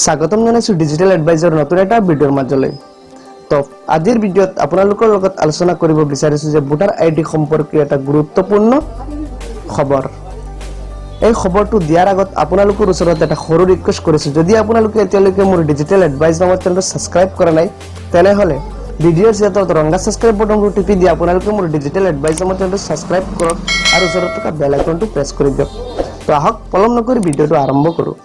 স্বাগতম জনাইছোঁ digital adviser নতুন এটা ভিডিঅ'ৰ মাজলৈ। তো আজিৰ ভিডিঅ'ত আপোনালোকৰ লগত আলোচনা কৰিব বিচাৰিছোঁ যে ভোটাৰ আই ডি সম্পৰ্কীয় এটা গুৰুত্বপূৰ্ণ খবৰ। এই খবৰটো দিয়াৰ আগত আপোনালোকৰ ওচৰত এটা সৰু ৰিকুৱেষ্ট কৰিছোঁ। যদি আপোনালোকে এতিয়ালৈকে মোৰ ডিজিটেল এডভাইচ নামৰ চেনেলটো ছাবস্ক্ৰাইব কৰা নাই, তেনেহ'লে ভিডিঅ'ৰ চিয়াতত ৰঙা ছাবস্ক্ৰাইব বটনটো টিপি দি আপোনালোকে মোৰ ডিজিটেল এডভাইচ নামৰ চেনেলটো ছাবস্ক্ৰাইব কৰক আৰু ওচৰত থকা বেল আইকনটো প্ৰেছ কৰি দিয়ক। তো আহক, পলম নকৰি ভিডিঅ'টো আৰম্ভ কৰোঁ।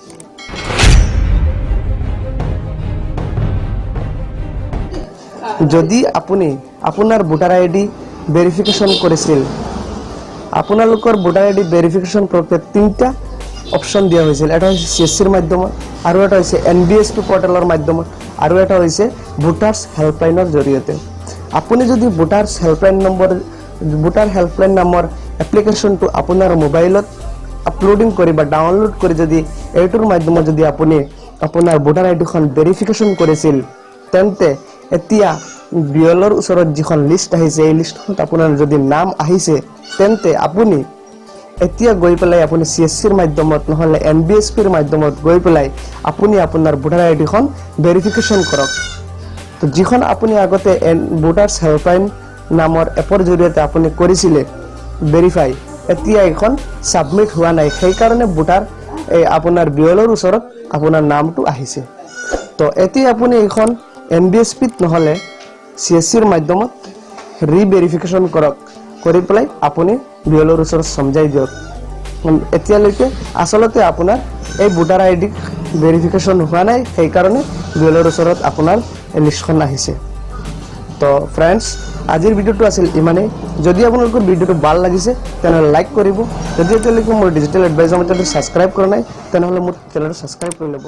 যদি আপুনি আপোনাৰ ভোটাৰ আই ডি ভেৰিফিকেশ্যন কৰিছিল, আপোনালোকৰ ভোটাৰ আই ডি ভেৰিফিকেশ্যন প্ৰক্ৰিয়াত তিনিটা অপশ্যন দিয়া হৈছিল। এটা হৈছে চি এছ চিৰ মাধ্যমত, আৰু এটা হৈছে এন বি এছ পি পৰ্টেলৰ মাধ্যমত, আৰু এটা হৈছে ভোটাৰ্ছ হেল্পলাইনৰ জৰিয়তে। আপুনি যদি voters helpline number, voter helpline নামৰ এপ্লিকেশ্যনটো আপোনাৰ মোবাইলত আপলোডিং কৰি বা ডাউনলোড কৰি যদি এইটোৰ মাধ্যমত যদি আপুনি আপোনাৰ ভোটাৰ আই ডিখন ভেৰিফিকেশ্যন কৰিছিল, তেন্তে এতিয়া বিএলঅ'ৰ ওচৰত যিখন লিষ্ট আহিছে, এই লিষ্টখনত আপোনাৰ যদি নাম আহিছে, তেন্তে আপুনি এতিয়া গৈ পেলাই আপুনি চি এছ চিৰ মাধ্যমত নহ'লে এন বি এছ পিৰ মাধ্যমত গৈ পেলাই আপুনি আপোনাৰ ভোটাৰ আই ডিখন ভেৰিফিকেশ্যন কৰক। তো যিখন আপুনি আগতে ভোটাৰ্ছ হেল্পলাইন নামৰ এপৰ জৰিয়তে আপুনি কৰিছিলে ভেৰিফাই, এতিয়া এইখন ছাবমিট হোৱা নাই। সেইকাৰণে ভোটাৰ এই আপোনাৰ বিএলঅ'ৰ ওচৰত আপোনাৰ নামটো আহিছে। তো এতিয়া আপুনি এইখন এন বি এছ পিত নহ'লে চি এছ চিৰ মাধ্যমত ৰিভেৰিফিকেশ্যন কৰক। কৰি পেলাই আপুনি বিএলঅ'ৰ ওচৰত চমজাই দিয়ক। এতিয়ালৈকে আচলতে আপোনাৰ এই ভোটাৰ আই ডি ভেৰিফিকেশ্যন হোৱা নাই, সেইকাৰণে বিএলঅ'ৰ ওচৰত আপোনাৰ এই লিষ্টখন আহিছে। তো ফ্ৰেণ্ডছ, আজিৰ ভিডিঅ'টো আছিল ইমানেই। যদি আপোনালোকৰ ভিডিঅ'টো ভাল লাগিছে, তেনেহ'লে লাইক কৰিব। যদি এতিয়ালৈকে মোৰ ডিজিটেল এডভাইজাৰ চেনেলটো ছাবস্ক্ৰাইব কৰা নাই, তেনেহ'লে মোৰ চেনেলটো ছাবস্ক্ৰাইব কৰি ল'ব।